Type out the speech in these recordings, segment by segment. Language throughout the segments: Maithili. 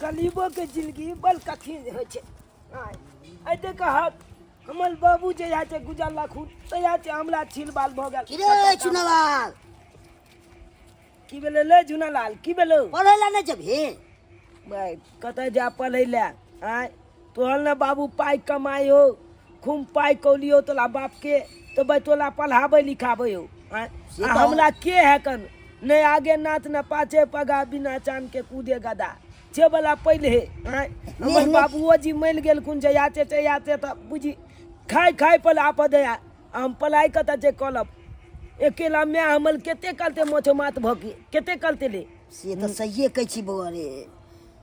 गरीबोके जिंदगी बड़ कठिन होइ छै। आँय, आइ देखहक हमर बाबू जहिया छै गुजरलखुन तहिया छै हमरा छील बाल भऽ गेल। की रे चुनालाल? की भेलै ले झुनालाल, की भेलौ? पढ़ै लए नहि जेबही? भाइ, कतऽ जा पढ़ै लए? आँय, तोहर ने बाबू पाइ कमाइ हो, खूब पाइ कौली हो तोला बापके, तऽ भाइ तोला पढ़ाबै लिखाबै हो। आँय, से आ तऽ हमरा के है कन नहि आगे नाच न पाछे पगा, बिना चान के कूदे गदा छे वाला पहिले। आँय, हमर नहि। बाबुओ जी मरि गेलखुन जहिया छै तहिया छै तऽ बुझी खाय खाय पर आपद है। हम पढ़ाइ कतऽ छै कलब? अकेला माय हमर कते करते मोछ मात भऽ के कते करते ले। से तऽ सहिए कहै छी बौआ रे,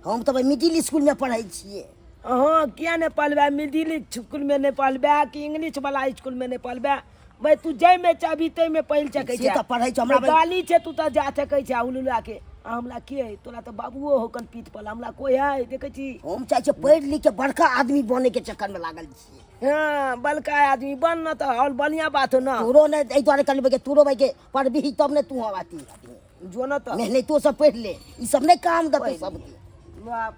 हम तऽ मिडिल स्कूलमे पढ़ै छियै। हँ, किया नहि पढ़बै? मिडिल स्कूलमे नहि पढ़बै कि इंग्लिश वाला स्कूलमे नहि पढ़बै? भाय, तू जाहिमे चाहबी ताहिमे पढ़ि सकै से छै। तऽ पढ़ै छै हमरा। गाली छै, तू तऽ जा सकै छै उलुला के। आ हमरा के है? तोरा तऽ बाबुओ होकन पीठ पर, हमरा कोइ है? देखै छी, हम चाहै छियै पढ़ि लिख के बड़का आदमी बने के चक्कर में लागल छियै। हँ, बड़का आदमी बन न तऽ आओर बढ़िआँ बात हो न। तोरो ने एहि दुआरे कहलियै कि तोरो भाई के पढ़बही तब ने तू हम अथी आदमी। जो न तऽ मेहनतो से पढ़ि ले, ई सब नहि काम देतौ सबके। बाप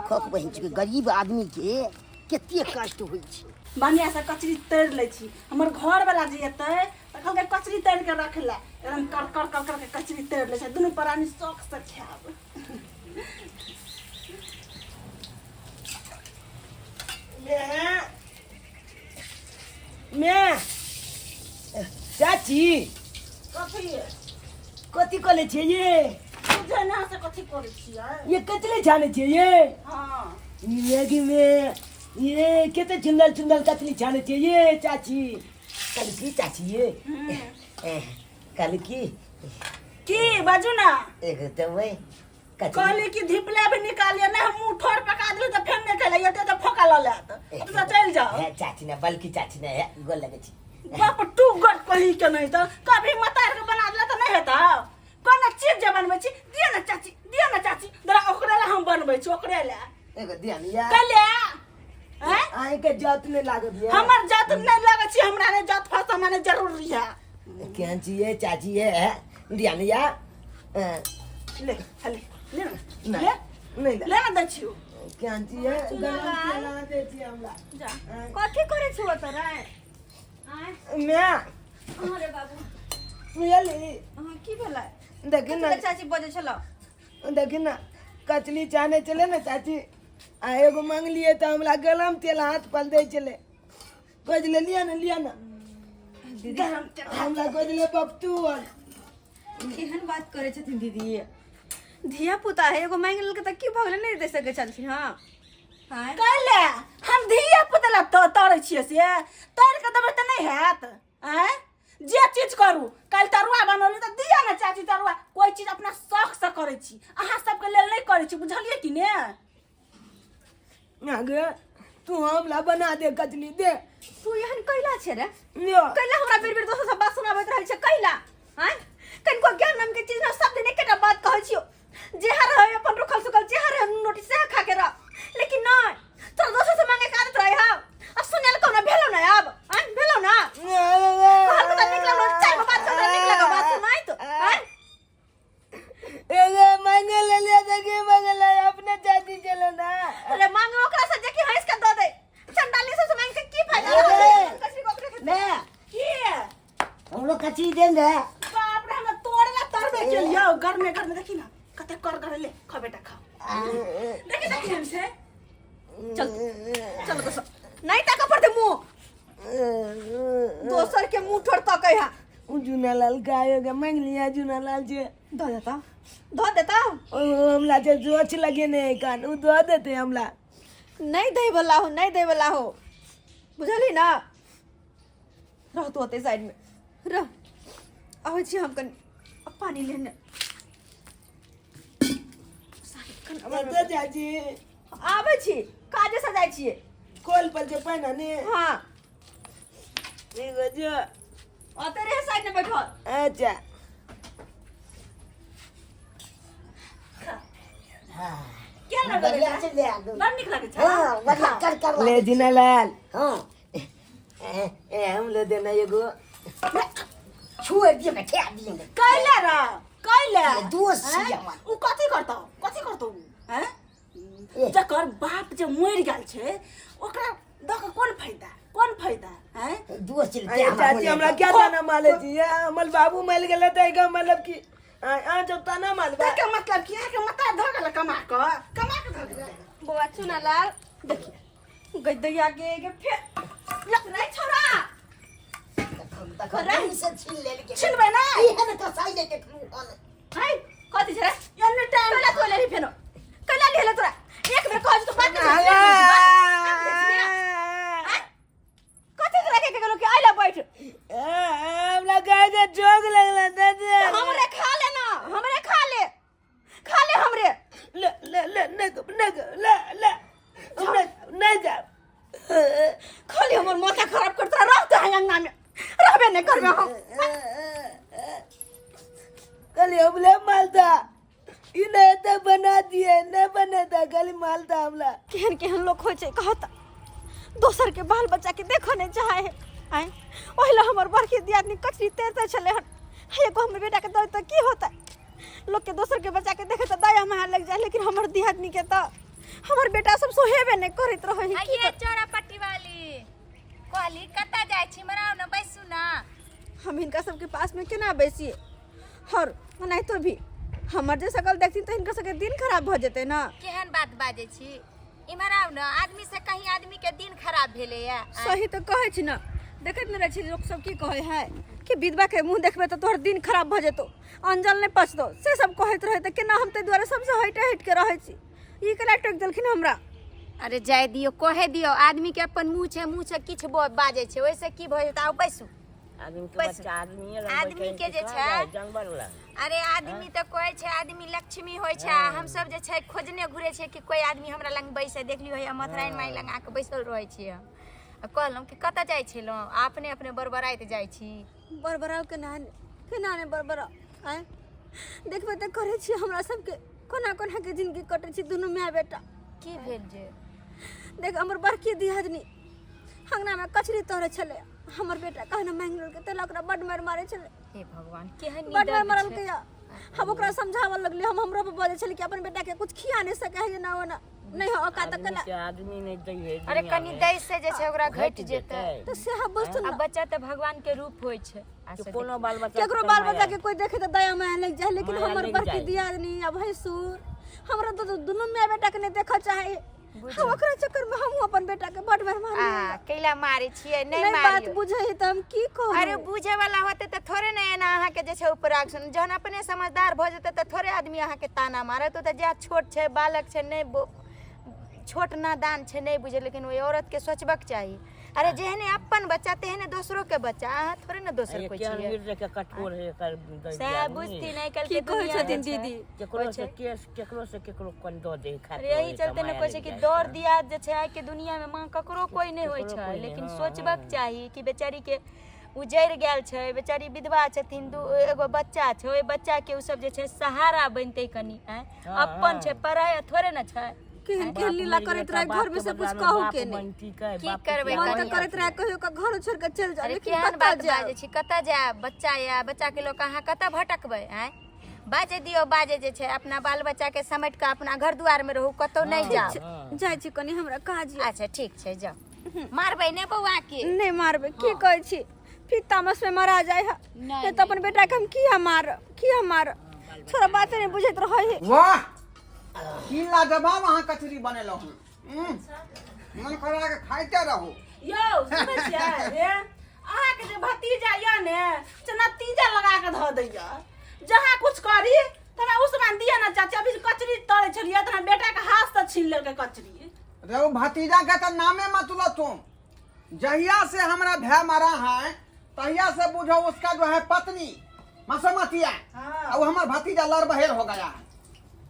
खक बहिन छै, गरीब आदमी के कते कष्ट होइ छै। बढ़िआँ से कचरी तरि लै छी। हमर घरवला जे एतै तऽ कहलकै कचरी तरि के रख ले। एकदम कर कर कर कर के कचरी तरि लै छै, दुनू प्राणी शौक से खायब। मे चाची। कथी? कथी करै छियै ये? बुझै ने से कथी करै छियै। ये कचले छानै छियै ये? हँ। ये कि मे ये कते सुन्दर सुन्दर कचली छानै छियै ये चाची। कहली की चाची ये, कहली की? की बाजू ना। एगो देबै कचली? कहली कि धिपले भी निकालिए नहीं, हम मुँह ठोर पका दिली तऽ फेर नहीं खेले, एते तऽ फोका लऽ लेत। अब तऽ चलि जाओ। हे चाची ने, बल्कि चाची ने, हे गोल लगै छी। बाप टू गट कहीं के नहीं तऽ कभी मतार के बना दिला तऽ नहीं हेतौ। कोनो चीज जे बनबै छी, दिअ ने चाची, दिअ ने चाची, जरा ओकरे ला हम बनबै छी, ओकरे ला। एगो दिया ने यार। कले हैं? अहाँके जत नहि लागत ये। हमर जत नहीं लगै छी, हमरा नहीं जत फस, हमरा नहीं जरूरी है। केहन छी ये चाची ये? हे दिया ने यार। ले हले ले ना। नहीं। ले। नहीं। ले ना, दै छियौ। केहन छी ये? गरम तेल लगा दै छी हमरा। जा। कथी करै छी ओतऽ रे? आँय? माय। अरे बाबू। बुझली? अहाँ की भेलै? देखी कथी ने लए चाची बजै छलौ? देखी ने, कचली चाने चले ने चाची, आ एगो मांगलिए तऽ हमरा गरम तेल हाथ पर दै छलै। कहै छलै लिअ ने, लिअ ने। गरम तेल हमरा कहै छलै बपतू। केहन बात करै छथिन दीदी? धिया पुता है, एगो मांगि लेलकै तऽ की भऽ गेलै? नहि दे सकै छलखिन? हँ आँय? कैले हम धिया पुता ला तरै छियै, से तर के देबै तऽ नहि हैत? आँय, जे चीज करू, काल्हि तरुआ बनौली तऽ दिअ ने चाची तरुआ। कोइ चीज अपना शौक से करै छी, अहाँ सबके लेल नहि करै छी, बुझलियै कि ने? गे, तू हमरा बना दे कचली दे। तू एहन कैला छै रे? यो। कैला हमरा बेर बेर दोसर सब बात सुनाबैत रहै छै? कैला आँय? कनिको ज्ञान नाम के चीज ना। सब दिन एकेटा बात कहै छियौ, जेहा रहे अपन रुखल सुखल, जेहा रहे नून रोटी सेहा खा के रह। लेकिन नहि, तोरा दोसर से मांगे के आदत रहे। हाँ, आ सुनल कोनो भेलो ना आब? आँय, भेलो ना? कहल तऽ निकलल चारि गो बात सुन, निकल गो बात सुनाइ तो आँय? एगो मांगे ले लिया तो की मांगे ले अपने चाची चलो ना। अरे मांगे ओकरा से जे कि हंस के दऽ दे। चंडाली से मांग के की फायदा? ए! कचरी को ओकरे खेतै। ने की? हमरो कचरी दे ने। बाप रे, हमरा तोड़े ला तरबे के लियो गरमे गरमे। देखी ना कते कर कर। ले खा बेटा, खा। देखी देखी हम से। चल चल दोसर नहीं ताका पड़ते मुंह, दोसर के मुंह ठोर तकै हा। उ जूनालाल गाय के मांग लिया जूनालाल जे। धो देता, धो देता। ओ हमला जे जोच लगे ने कान, उ दो देते हमला। नहीं दै वाला हो, नहीं दै वाला हो, बुझली ना? रह तू ओते साइड में रह, आबै छी हम कनि अब पानी लेने। कतऽ चाची? आबै छी, काजे से जाइ छियै। कल पर जे पानि ने। हाँ। एगो जो। ओते रहे साइड में बैठल। अच्छा। के लगै? बढ़िया छै ले आगू। बड़ नीक लगै छै। हाँ, बढ़िया कर कर। ले जिनालाल। हाँ। ए ए हम ले देना एगो। छुए दिए ने, खा दिए ने। कैले रे, कैले? दोस्त छी हैं? हमर। उ कथी करतौ, कथी करतौ उ हैं? जकर बाप जे मरि गेल छै ओकरा दऽ कऽ कोन फायदा, कोन फायदा? आँय दोस्त चलते। अरे चाची, हमरा क्या ताना मारे छी? ये हमर बाबू मर गेलै तऽ एकर मतलब की? आ आ जब ताना मारबा ताहिके मतलब कि अहाँके माता धऽ गेल, कमा कऽ, कमा कऽ धऽ गेल। बौआ चुना लाल, देखिए गदैया के के फेर रे छोरा। तखन से छीन लेल। छिनबै ने। एहन कसाई जे देखलू हन। हाय, कथी छै रे? एनी टाइम। कैला तोले रे फेनो? कैला लेले तोरा? एक बेर कहै छी तो बात नहीं। कथी तोरा के गेलो कि आइला बैठ? हमरा गाय के जोग लगला दादी। हमरे खा ले ना, हमरे खा ले, खा ले हमरे। ले ले ले, नहीं नहीं, ले ले, हमरा नहीं जा। खाली हमर माथा खराब कर तोरा। रहते हैं अंगना में, रहबे नहीं करबे हम। कल हमला मालदा ई नहीं तो बना दिए, नहीं बनेता, खाली मालदा हमला। केहन केहन लोग होइ छै कहत, दोसर के बाल बच्चा के देखऽ नहि चाहे है। आँय, ओहि लए हमर बड़की दियादनी कचरी तैरते छलै हन। हे, एगो हमर बेटाके दऽ तऽ की होतै? लोकके दोसर के बच्चा के देखे तऽ दया माया लागि जाय, लेकिन हमर दियादनी के तऽ हमर बेटा सब सोहेबे नहि करैत रहै है। की आइए चौरा पट्टी वाली, कहली कतऽ जाइ छी? मराउ ने, बैसू ने। हम हिनका सबके पास में केना बैसिए? और ओनाहितो भी हमर जे शकल देखथिन तऽ हिनका सबके दिन खराब भऽ जेतै ने। केहन बात बाजै छी? इम्हर आउ ने। आदमी से कहीं आदमी के दिन खराब भेलैया? सही तऽ कहै छी ने। देखैत नहि रहै छी लोक सब की कहै है कि विधवा के मुँह देखबै तऽ तोहर दिन खराब भऽ जेतौ, अंजल नहि पचतौ, से सब कहैत रहै। तऽ केना हम ताहि दुआरे सबसँ हटि हटि के रहै छी। ई केना टोकि देलखिन हमरा? अरे जाय दियौ, कहे दियौ। आदमी के अपन मुँह छै, मुँह से किछु बाजै छै, ओहिसँ की भऽ जेतै? आउ बैसू। आदमी के बैसू। बच्चा आदमी आदमी के जे छै जानवर लग। अरे आदमी तऽ कहै छै आदमी लक्ष्मी होइ छै, आ हमसब जे छै खोजने घुरै छै कि कोइ आदमी हमरा लग बैसे। देखलियौ हैया मथराइन माइ लग आके बैसल रहै छियै हम। आ कहलहुँ कि कतऽ जाइ छलहुँ? आ अपने अपने बड़बड़ाइत जाइ छी। बड़बड़ाउ केना ने, केना ने बड़बड़ाउ? आँय, देखबै तऽ करै छी हमरा सबके कोना कोना के जिंदगी कटै छी दुनू माय बेटा। की भेल जे? देख, हमर बड़की दियादनी अंगनामे कचरी तोड़ै छलै, हमर बेटा कहने मांगि लेलकै, तै लए ओकरा बड्ड मारि मारै छलै। हे भगवान, केहन बड्ड मारि निदर्द मारलकै। छै। या हम ओकरा समझाबऽ लगलियै, हम हमरो पर बजै छलै कि अपन बेटाके कुछ खिया नहि सकै है, एना ओना नहि हो औकात तऽ आदमी केना के आदमी नहि दै है। अरे कनि दै से जे छै ओकरा घटि जेतै। तऽ सएह बुझतु आ ने। बच्चा तऽ भगवान के रूप होइ छै। आ से कोनो बाल बच्चा केकरो बाल बच्चा के कोई देखे तऽ दया माया लागि जाए, लेकिन माया हमर लागि बड़की जाए। दियादनी आ भैंसुर हमरा तऽ दुनू माय बेटा के नहि देखऽ चाहे। हम ओकरा चक्कर में हमहूँ अपन बेटा के बड मार आ मारलियै। कैला मारै छियै? नहि नहि बात मारियौ। बुझै है तऽ हम की कहू? अरे बुझे वाला होते तऽ थोड़े ने एना अहाँके जे छै ऊपर सुन। जहन अपने समझदार भऽ जेतै तऽ थोड़े आदमी अहाँके ताना मारत। ओ तऽ जा छोट छै, बालक छै, नहि छोट नादान छै, नहि बुझे, लेकिन ओहि औरत के सोचबाक चाही। अरे जेहने अपन बच्चा तेहने दोसरो के बच्चा। अहाँ थोड़े ने दोसर कोइ केहन छियै। गिर के कठोर है एकर दै सएह दियादनी। बुझथिन आइ काल्हि की के कहै दुनिया जे छथिन छै। दीदी? केकरो से केस, केकरो से केकरो कन दऽ दे खातिर। अरे यही चलते ने कहै छै कि दौड़ दियाद जे छै आइ के दुनिया में माँ ककरो कोई नहि होइ ककरो छै। कोइ नहि, लेकिन हँ, सोचबाक हँ। चाही कि बेचारी के उजड़ि गेल छै, बेचारी विधवा छथिन, दू एगो बच्चा छै, ओहि बच्चा के ओ सब जे छै सहारा बनतै कनि। आँय, हँ, अपन छै, हँ। पराया थोड़े ने छै। केहन केहन लीला करैत रहे घर में से कुछ कहू के नहि। की करबै मन तऽ कनिया? करैत रहे कहियो के घर छोड़ के चलि जाउ, अरे लेकिन केहन कतऽ बात जाउ? बाजै छी? कतऽ जायब? बच्चा यऽ, बच्चा के लोक अहाँ कतऽ भटकबै? आँय, बाजै दियौ, बाजै जे छै। अपना बाल बच्चा के समेट कऽ अपना घर दुआर में रहू, कतौ नहि जाउ। जाइ छी, कनि हमरा काज यऽ। अच्छा ठीक छै, जाउ। मारबै ने बौआ के? नहि मारबै। की कहै छी? फिर तामस में मारा जाय है। नहि, नहि तऽ अपन बेटा के हम किया मारब, किया मारब? छोरा बाते नहि बुझैत रहै है। वाह, की लाजवाब अहाँ कचरी बनेलहुँ हँ। मन करा के खाइते रहू। यौ सुनै छियै रे, अहाँके जे भतीजा यऽ ने से नतीजा लगा कऽ धऽ दैया। जहाँ कुछ करी तोरा ओ सामान दिअ ने चाची। अभी कचरी तरै छलियै तऽ बेटाके हाथसँ छीन लेलकै कचरी। रे ओ भतीजा के तऽ नामे मत लो तुम। जहिया से हमरा भाई मरा है तहिया से बुझो उसका जो है पत्नी मसमतिया हाँ। और वो हमार भतीजा लड़ बहेर हो गया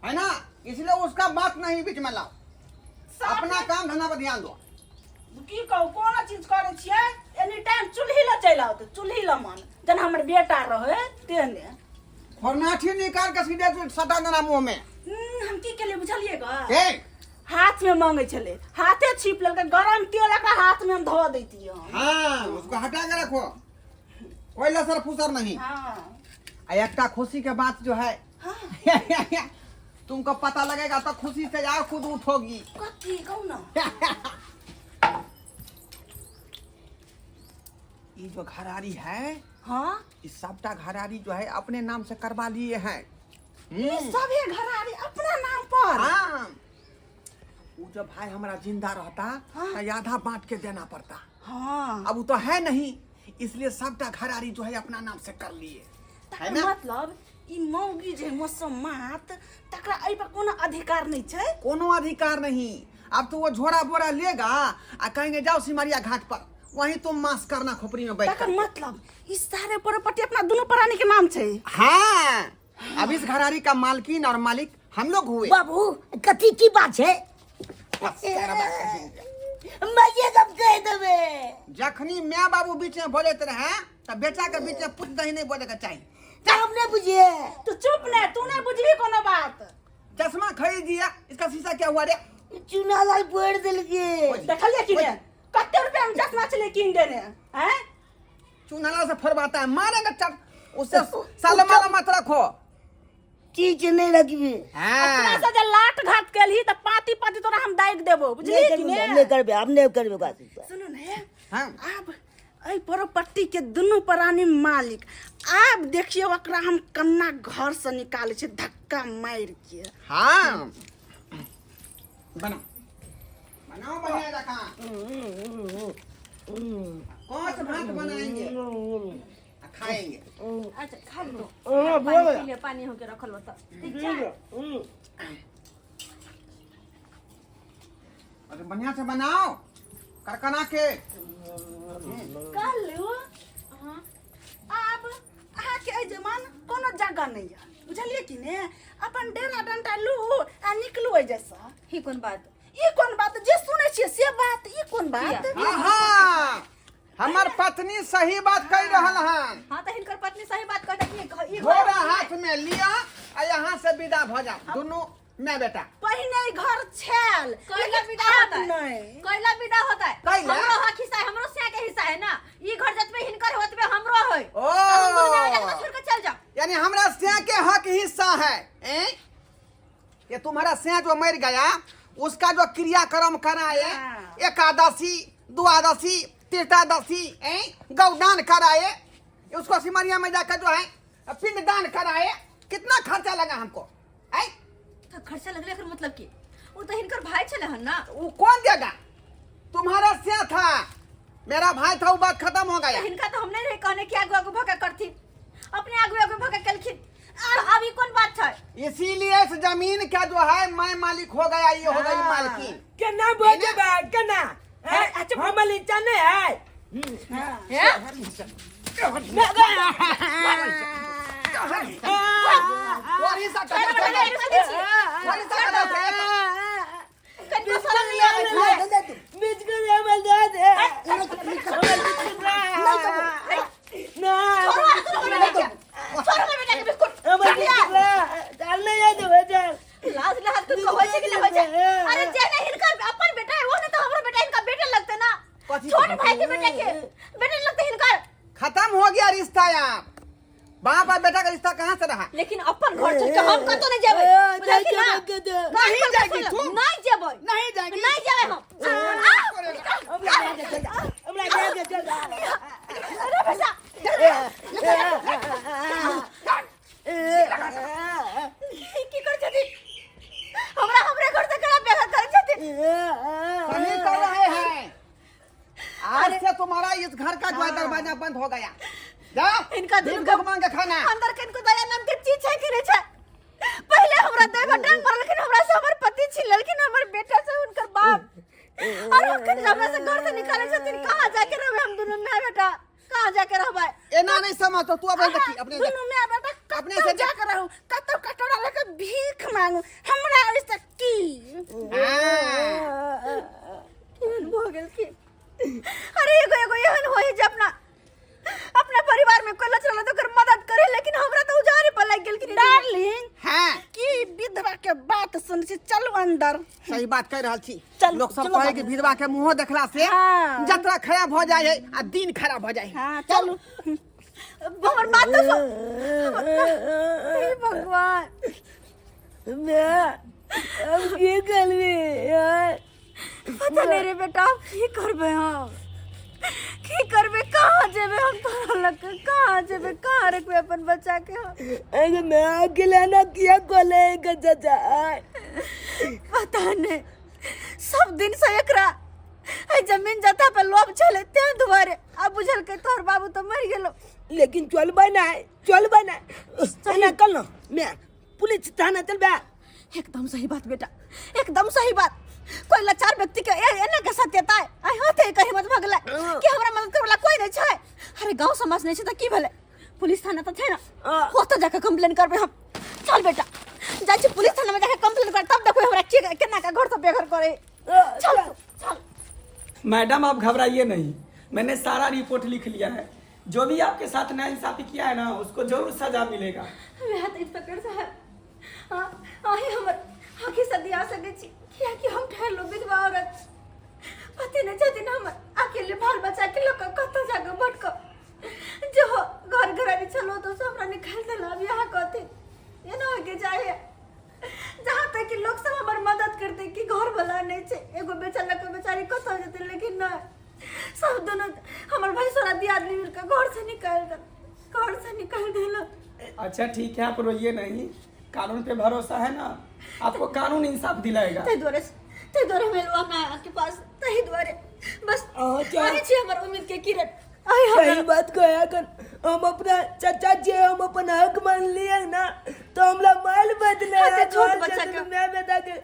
है ना, इसलिए उसका बात नहीं बीच में लाओ, अपना काम धंधा पर ध्यान दो। की कहू, कोनो चीज करै छियै एनी टाइम चूल्ही लऽ चलि आओत, चूल्ही लऽ मन जेना हमर बेटा रहै तेहने। खोरनाठी निकाल के सीधे सटा देना मुंह में। हम की केलियै बुझलियै ग? ए हाथ में मांगे छलै, हाथे छिप लेलकै गरम तेल, एकरा हाथ में हम धऽ दैतियै हम। हाँ, उसको हटा के रखो, कोई लसर फुसर नहीं। हाँ। आ एकटा खुशी के बात जो है, तुमको पता लगेगा तो खुशी से यार खुद उठोगी। कथी कहू ना। ये जो घरारी है, हाँ, इस सबटा घरारी जो है अपने नाम से करवा लिए हैं। ई सभे घरारी अपना नाम पर। हाँ, वो जब भाई हमारा जिंदा रहता हाँ। तो आधा बांट के देना पड़ता। हाँ, अब वो तो है नहीं, इसलिए सबटा घरारी जो है अपना नाम से कर लिए है तकर ना। मतलब ई मौगी जे मसमात तकरा एहि पर कोनो अधिकार नहीं छै। कोनो अधिकार नहीं। अब तो वो झोरा बोरा लेगा आ कहेंगे जाओ सिमरिया घाट पर, वहीं तुम मांस करना खोपड़ी में बैठ तकर कर। मतलब ई सारे प्रॉपर्टी अपना दुनू प्राणी के नाम छै। हाँ, अब इस घरारी का मालकिन और मालिक हम लोग हुए। बाबू कथी की बात छै? बस, सारा बात कहेंगे। माइये सब कह देबे। जखनी my बाबू बीच में बोलते रहे तो बेटा के बीच में पुत दही नहीं बोले के चाहिए। तऽ हम नहीं बुझिए। तू चुप ने, तू नहीं बुझबी कोनो बात। चश्मा खरीद दिया, इसका शीशा क्या हुआ रे? चूना लाल फोड़ देलके। देखलिए कि ने कते रुपया में चश्मा छले कीन देने हैं? चूनाला से फरवाता है, मारेंगे चट उससे। साला माला मत रखो। चीज नहीं रखबी। अपना हाँ से जे लाट घाट केलही त पाती पाती तोरा हम दागि देबो, बुझली नहीं कि करबे, ने? नहीं करबे, हम नहीं करबे ओकरा से। सुनू ने। हाँ। आब एहि प्रॉपर्टी के दुनू प्राणी मालिक। आब देखियौ ओकरा हम कन्ना घर से निकालै छै धक्का मारि के। हाँ, बनाओ बनाओ बढ़िया रखा। कौन से भात बनाएंगे आ खाएंगे? अच्छा खा लो, पानी पी ले, पानी होके रखल होता। अरे बढ़िया से बनाओ करकना के। कहलू आब अहाँके एहि जमान कोनो जगह नहीं है, बुझलिए कि ने? अपन डेरा डंटा लू आ निकलू एहि जैसा। ही कोन बात? ई कोन बात? जे सुनै छियै से बात, ई कोन बात? हाँ, हमर पत्नी सही बात कह रहल हन। हाँ, तऽ हिनकर पत्नी सही बात कहता कि ई घोड़ा हाथ में लिया आ यहाँ से विदा भ जा दोनों मैं बेटा। पहिने ई घर छेल, कैला लेकिन विदा आब होता है? नहीं। कैला विदा होता है? कैला? हमरो हक हिस्सा है, हमरो सिया के हिस्सा है ना। ई घर जतबे हिनकर है ओतबे हमरो है। ओ। तऽ हम दुनू माय बेटा के छोड़ के चल जाओ। यानी हमरा सिया के हक हिस्सा है, ए? ये तुम्हारा सिया जो मर गया उसका जो क्रियाक्रम कराए, हाँ। एकादशी द्वादशी तीर्थादशी, ए? गौदान कराए, उसको सिमरिया में जाकर जो है पिंडदान कराए, कितना खर्चा लगा हमको, ए? तऽ खर्चा लगले एकर मतलब की? ओ तऽ हिनकर भाई छले हन ना। वो कौन देगा? तुम्हारा सिया था, मेरा भाई था, वो बात खत्म हो तऽ गया। हिनका तऽ हम नहीं रहे कहने कि आगू आगू भका करथिन, अपने आगू आगू भका केलखिन। आर अब ई कोन बात छै? इसीलिए इस जमीन का जो है मैं मालिक हो गया, ये हो गई मालकिन। केना बजबै केना? हमर नीचा नहीं है। हैं? और हिस्सा कहाँ से गया? और हिस्सा कहाँ से गया? कनिको शरम नहि आबै छै? बिस्कुट हमर दे दे, हमर बिस्कुट ना। छोड़ो हमर बेटा के, छोड़ो हमर बेटा के बिस्कुट। हमर बिस्कुट ला, चल नहीं जाए देबै चल। लाज लाज कुछ होइ छै कि नहि होइ छै? अरे जे नहि हिनकर अपन बेटा है वो ने तो हमरो बेटा हिनका बेटे लगते ना। कथी? छोट भाई के बेटा के बेटे लगते हिनकर। खत्म हो गया रिश्ता यार, बाप और बेटा का रिश्ता कहाँ से रहा? लेकिन अपन घर छोड़ के हम कतौ नहीं जेबै, बुझलखिन ना? नहीं जाएगी तुम। नहीं जेबै, नहीं जाएगी। नहीं जेबै हम। हमरा दे दे, हमरा दे दे चल। अरे पैसा की कर छथिन? हमरा हमरे घर से करा बेघर करै छथिन। सही कर रहे हैं। आज से तुम्हारा इस घर का जो है दरवाजा बंद हो गया। जाओ इनका भीख दुर्गा- मांग के खाना। अंदर किनको दया नाम के चीज छै कि नहीं छै? पहले हमरा देह पर डांग मारलखिन, हमरा से हमर पति छीन लेलखिन, हमर बेटा से हुनकर बाप, और अखन हमरा से घर से निकाले छथिन। कहाँ जाके रहबै हम दुनू माय बेटा? कहाँ जाके रहबै? एना नहीं समझ तो तू अपने देखी, अपने देख। दुनू माय बेटा अपने कतौ से जाके रहू, कतौ कटोरा लऽ के भीख मांगू, हमरा ओहिसँ की? हाँ। केहन भऽ गेलखिन? अरे एगो एगो एहन होइ जे अपना अपना परिवार में कोई लचरल तो ओकर मदद करे, लेकिन हमरा तो उजारे पर लागि गेलखिन। डार्लिंग, हाँ, की विधवा के बात सुन छी, चलू अंदर। सही बात कह रहल छी। चल, लोग सब चलो कहे कि विधवा के मुंहो देखला से हाँ। जतरा खराब हो जाए है आ दिन खराब हो जाए है। हाँ चलू। हमर बात तो सुन। हे भगवान। मैं हम की करबे यार? पता नहीं रे बेटा, अब की करबे हम, की करबे, कहाँ जेबे हम तोरा लग के, कहाँ जेबे, कहाँ रखबे अपन बच्चा के हम? अरे मैं अकेला ना किया कोले के चाचा। पता नहीं, सब दिन से एकरा ए जमीन जथा पे लोभ छले, तें दुआरे अब बुझल के तोहर बाबू तो मर गेलो। लेकिन चलबै ना, चलबै ना, एना कल ना मैं पुलिस थाना चलबै। एकदम सही बात बेटा, एकदम सही बात। कोई लाचार व्यक्ति के एना के सत्यता है आई होते कहीं मत भगला कि हमरा मदद करे वाला कोई नहीं छै। अरे गांव समाज नहीं छै त की भेलै, पुलिस थाना त छै ना, ओतऽ जाके कंप्लेन करबै हम। चल बेटा, जाइ छी पुलिस थाना में जाके कंप्लेन कर, तब देखबै हमरा के केना के घर से बेघर करे। चल चल। मैडम आप घबराइए नहीं, मैंने सारा रिपोर्ट लिख लिया है। जो भी आपके साथ नाइंसाफी किया है ना, उसको जरूर सजा मिलेगा। वएह तऽ इंस्पेक्टर साहब, हाँ अहीं हमर आँखि से दिया सकै छी, कियाकि हम ठहरलहुँ विधवा औरत, पति नहि छथिन हमर, अकेले बाल बच्चा के लऽ कऽ कतऽ जाकऽ भटकब। जो घर घरारी छलहुँ तऽ से हमरा निकालि देलक, अब यहाँ कथी एना होइके चाही। जहाँ तक कि लोक सब हमर मदद करतै कि घर वाला नहि छै, एगो बेचा लऽ कऽ बेचारी कतऽ जेतै, लेकिन नहि, सब दुनू हमर भैंसुर दियादनी मिलकऽ घर से निकालि देलक, घर से निकालि देलक। अच्छा ठीक है, आप रोइए नहीं, कानून पे भरोसा है ना आपको, कानून इंसाफ दिलाएगा। ताहि दुआरे हम एलहुँ हमरा अहाँके पास, ताहि दुआरे बस। अहाँ अहीं छी हमर उम्मीद के किरण, अहीं हमरा। सही बात कहे अगर हम अपना चाचा जी हम अपन हक मान लिए ना तो हमरा माल बदले। हाँ, ते छोट बच्चा के। मैं बेटा के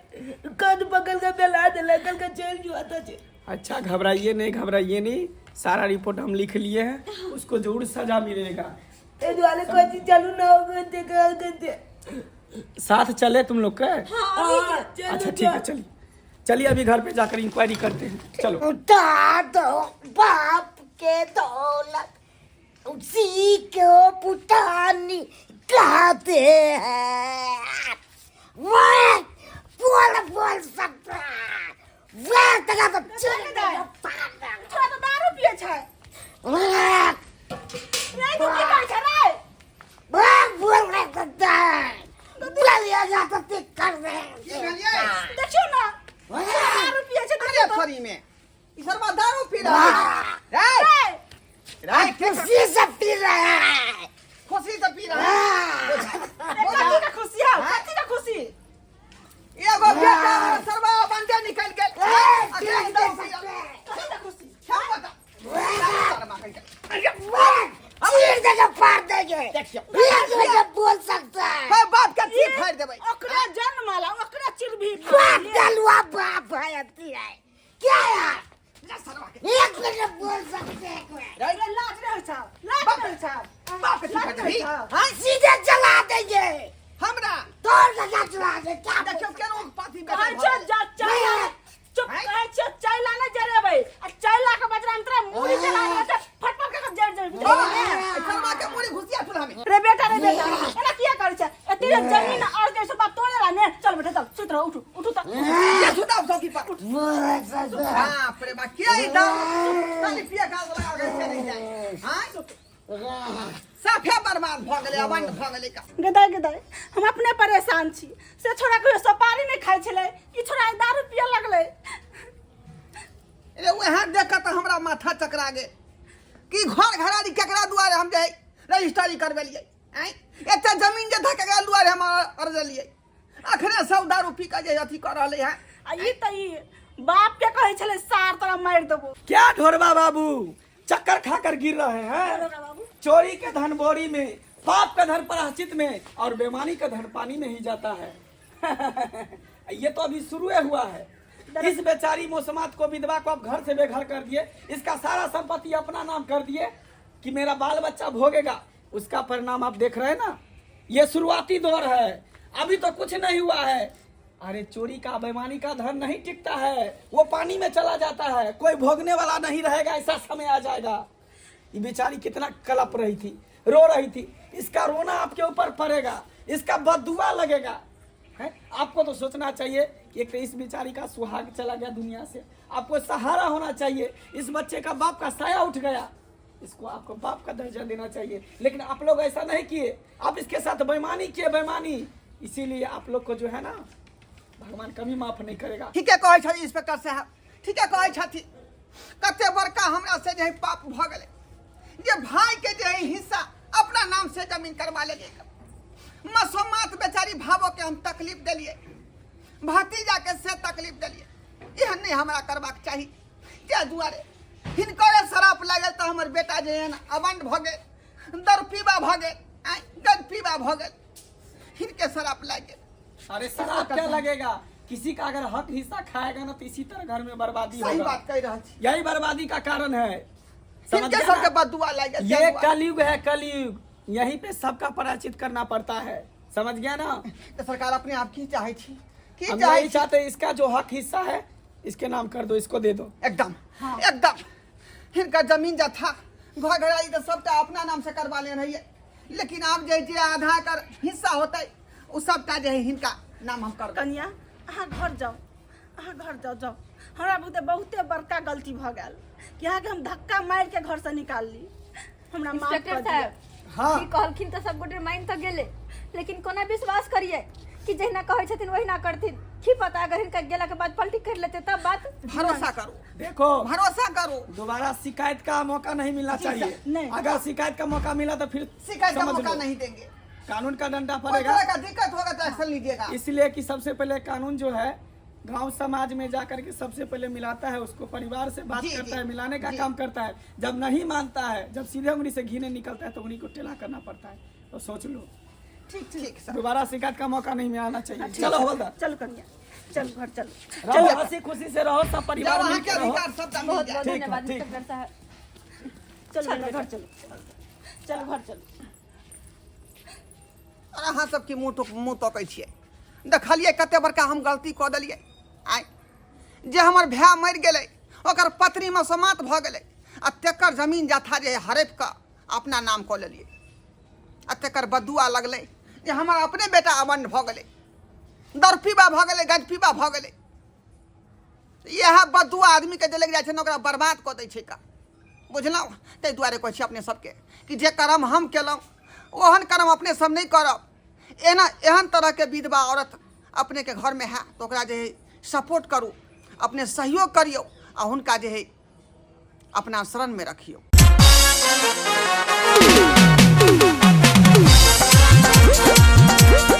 कान पकड़ के बेला दे कल के चल जुआ था जी। अच्छा घबराइए नहीं, घबराइए नहीं, सारा रिपोर्ट हम लिख लिए हैं, उसको जरूर सजा मिलेगा। ए दुआरे कोची चालू ना हो गए गए। साथ चले तुम लोग के? हाँ, चलो। अच्छा ठीक है, चलिए चलिए, अभी घर पे जाकर इंक्वायरी करते हैं, चलो। उठा दो बाप के दौलत, उसी को पुटानी कहते हैं। वो बोल बोल सकता है वो तक तो चल। छोरा तऽ दारू पिए छै रे, तू की करै छै रे? बोल नहीं सकता है, बोलिए जाता कर रहे। की भेलियै? देखियौ ने, दारू पिए छै। अरे देखियौ तऽ। थोड़ी में ई सरवा दारू पी रहा है रे। रे, खुशी से पी रहा है। खुशी से पी रहा है। रे, कथी के खुशी हौ, कथी के खुशी? एगो बेटा हमर सरवा बंदे निकल गेल, अखन दारू पी रहल है। कथी के खुशी? क्या बता सरवा कहि के। चीर देके फाड़ देंगे। देखियौ। एक बजे बोल सकता है। हे बाप के चीर फाड़ि देबै। ओकरा जन्म आला, ओकरा चिरभी। बाप डलुआ बाप है, अति है क्या यार? जा सरवा के। एक बजे बोल सकते हैं कोई? रे, रे, लाज रहै छौ, लाज रहै छौ? बाप के चीर फाड़ि देबही? हाँ, सीधे जला देंगे। हमरा तोड़ के जला दे क्या? देखियौ केना पाथी बेटा कहै भऽ छौ गेल। जा चैला, चुप। हैं? कहै छौ चैला नहि जरेबै आ चैला के बजरा मे तोरा मुड़ी जला देबै तऽ फटफट के जरि जेबै। हाँ, सरवा के मुड़ी घुसिया चूल्हा में। रे बेटा, रे बेटा, एना किया करै छै? एते जे जमीन और जे सब तोड़े ला ने। चल बेटा चल, सुति रह, उठू उठू तऽ। ये सुताब चौकी पर। बाप रे बाप, के ई दारू खाली पिए का लगा के से नहीं जाए। हाँ, साफे बर्बाद भऽ गेलै, अबंड भऽ गेलै का। गदाय गदाय, हम अपने परेशान छी। से छोरा कहियो सुपारी नहि खाइ छलै, ई छोरा आइ दारू पिए लगलै। अरे वएह देख कऽ तऽ हमरा माथा चकरा गेल कि घर घरारी केकरा दुआरे हम जे रजिस्ट्री करबेलियै आँय, एते जमीन जे था केकरा दुआरे हम अरजलियै? अखने सब दारू पी कऽ जे अथी कऽ रहलै है। आ ई तऽ ई बाप के कहै छलै सार तोरा मारि देबो। क्या ढोरबा बाबू चक्कर खाकर गिर रहे हैं? चोरी के धन बोरी में, पाप का धन प्रायश्चित में और बेमानी का धन पानी में ही जाता है। ये तो अभी शुरू हुआ है। इस बेचारी मौसमात को, विधवा को आप घर से बेघर कर दिए, इसका सारा संपत्ति अपना नाम कर दिए कि मेरा बाल बच्चा भोगेगा। उसका परिणाम आप देख रहे हैं ना। ये शुरुआती दौर है, अभी तो कुछ नहीं हुआ है। अरे चोरी का बेईमानी का धन नहीं टिकता है, वो पानी में चला जाता है, कोई भोगने वाला नहीं रहेगा, ऐसा समय आ जाएगा। ये बेचारी कितना कलप रही थी, रो रही थी, इसका रोना आपके ऊपर पड़ेगा, इसका बददुआ लगेगा है। आपको तो सोचना चाहिए कि एक तो इस बेचारी का सुहाग चला गया दुनिया से, आपको सहारा होना चाहिए। इस बच्चे का बाप का साया उठ गया, इसको आपको बाप का दर्जा देना चाहिए, लेकिन आप लोग ऐसा नहीं किए। आप इसके साथ बेईमानी किए, बेईमानी। इसीलिए आप लोग को जो है ना भगवान कभी माफ नहीं करेगा। ठीके कहै छथिन इंस्पेक्टर साहब, ठीके कहै छथिन। कते बड़का हमरा से जे है पाप भऽ गेलै जे भाई के जे है हिस्सा अपना नाम से जमीन करवा लेलियै। मसोमात बेचारी भावो के हम तकलीफ देलियै, भतीजा के से तकलीफ देलियै। एहन नहि हमरा करबाक चाही। ताहि दुआरे हिनकरे शराप लागल तऽ हमर बेटा जे एहन अबंड भऽ गेल, दरपीबा भऽ गेल, आँय गदपीबा भऽ गेल, हिनके शराप लागि गेल। अरे शराब क्या लगेगा, किसी का अगर हक हिस्सा खाएगा ना तो इसी तरह घर में बर्बादी सही होगा। बात कहि रहल छी। यही बर्बादी का कारण है। समझ हिनके गया सबके ना? बदुआ लागि गेल। ये ताहि दुआरे। कलयुग है, कलयुग, यहीं पे सबका पराजित करना पड़ता है। समझ गया ना? तऽ सरकार अपने आप की चाहै छी, की हम चाहै यही छी? चाहते हैं, इसका जो हक हिस्सा है इसके नाम कर दो, इसको दे दो। एकदम एकदम हिनकर जमीन जथा घर घरारी तऽ सबटा अपना नाम से करवा लेने रहियै, लेकिन आब जे जे आधा कर हिस्सा होतै ओ सबटा जे है हिनका नाम हम कर देबै। कनिया अहाँ घर जाउ, अहाँ घर जाउ, जाउ। हमरा बुते बहुते बड़का गलती भऽ गेल कि अहाँके हम धक्का मारि के घरसँ निकालली। हमरा माफ इंस्पेक्टर कऽ दिअ। साहब हाँ। की कहलखिन तऽ सब गोटे मानि तऽ गेलै, लेकिन कोना विश्वास करियै कि जहिना कहै छथिन ओहिना करथिन? की पता अगर हिनका गेला के बाद पलटी कर लेते तब बात। भरोसा करू, देखो भरोसा करू, दोबारा शिकायत का मौका नहीं मिलना चाहिए। नहीं। अगर शिकायत का मौका मिला तो फिर शिकायत का समझ मौका लो, नहीं देंगे, कानून का डंडा कोई पड़ेगा। तरह का दिक्कत होगा तो एक्शन लीजिएगा। इसलिए कि सबसे पहले कानून जो है गांव समाज में जाकर के सबसे पहले मिलाता है उसको, परिवार से बात जी, करता जी, है, मिलाने का जी। काम करता है। जब नहीं मानता है, जब सीधे उंगली से घी नहीं निकलता है तो उंगली को टेढ़ा करना पड़ता है। तो सोच लो, ठीक ठीक सर, दोबारा शिकायत का मौका नहीं आना चाहिए। चलो हवलदार, चलू कनिया, चलू घर चलू, रहो हंसी खुशी से रहो, सब परिवार जब अहाँके मिलके रहो। अधिकार सबटा मिल बहुत जायत। बहुत ठीक है, धन्यवाद ठीक है। इंस्पेक्टर साहब। चलू बेटा, घर चलू, चलू घर चलू। और अहाँ सबके मुँह टोक मुँह तकै छियै, देखलियै कते बड़का हम गलती कऽ देलियै। आँय जे हमर भाय मरि गेलै, ओकर पत्नी मसोमात भऽ गेलै, आ तेकर जमीन जथा जे हड़पि कऽ अपना नाम कऽ लेलियै, आ तेकर बदुआ लगलै जे हमर अपने बेटा अबंड भऽ गेलै, दरपीबा भऽ गेलै, गजपीबा भऽ गेलै। इएह बदुआ आदमीके जे लागि जाइ छै ने ओकरा बर्बाद कऽ दै छै का, बुझलहुँ? ताहि दुआरे कहै छी अपने सबके कि जे कर्म हम केलहुँ ओहन कर्म अपने सब नहि करब। एना एहन तरहके विधवा औरत अपनेके घरमे है तऽ ओकरा जे है सपोर्ट करू, अपने सहयोग करियौ आ हुनका जे है अपना शरणमे रखियौ।